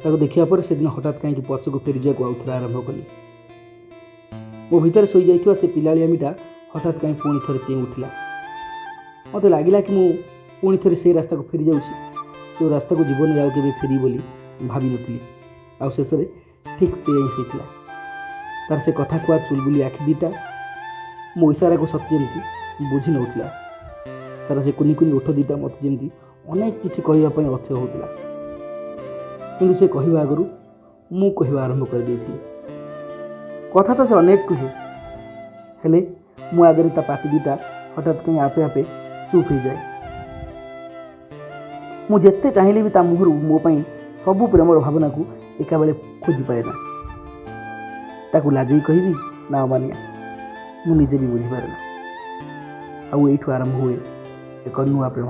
ତାକୁ ଦେଖିବା ପରେ ସେଦିନ ହଠାତ୍ କାହିଁକି ପଛକୁ ଫେରିଯିବାକୁ ଆଉ ଥରେ ଆରମ୍ଭ କଲି। ମୋ ଭିତରେ ଶୋଇଯାଇଥିବା ସେ ପିଲାଳିଆମିଟା ହଠାତ୍ କାହିଁ ପୁଣି ଥରେ ଚେଇଁ ଉଠିଲା। ମୋତେ ଲାଗିଲା କି ମୁଁ ପୁଣି ଥରେ ସେଇ ରାସ୍ତାକୁ ଫେରିଯାଉଛି, ଯେଉଁ ରାସ୍ତାକୁ ଜୀବନରେ ଆଉ କେବେ ଫେରିବି ବୋଲି ଭାବିନଥିଲି। ଆଉ ଶେଷରେ ଠିକ୍ ସେଇଆ ହିଁ ହେଇଥିଲା। ତାର ସେ କଥା କୁହା ଚୁଲବୁଲି ଆଖି ଦୁଇଟା ମୋ ଇସାରାକୁ ସତେ ଯେମିତି ବୁଝି ନେଉଥିଲା। ତାର ସେ କୁନି କୁନି ଓଠ ଦୁଇଟା ମୋତେ ଯେମିତି ଅନେକ କିଛି କହିବା ପାଇଁ ଅଥୟ ହେଉଥିଲା, କିନ୍ତୁ ସେ କହିବା ଆଗରୁ ମୁଁ କହିବା ଆରମ୍ଭ କରିଦେଇଥିଲି। କଥା ତ ସେ ଅନେକ କୁହେ, ହେଲେ ମୋ ଆଗରେ ତା ପାଟି ଦୁଇଟା ହଠାତ୍ କାହିଁ ଆପେ ଆପେ ଚୁପ୍ ହେଇଯାଏ। ମୁଁ ଯେତେ ଚାହିଁଲେ ବି ତା ମୁହଁରୁ ମୋ ପାଇଁ ସବୁ ପ୍ରେମର ଭାବନାକୁ ଏକାବେଳେ ଖୋଜିପାରେ ନା। ତାକୁ ଲାଜେଇ କହିବି ନା ଅମାନିଆ, ମୁଁ ନିଜେ ବି ବୁଝିପାରେ ନା। ଆଉ ଏଇଠୁ ଆରମ୍ଭ ହୁଏ ଏକ ନୂଆ ପ୍ରେମ।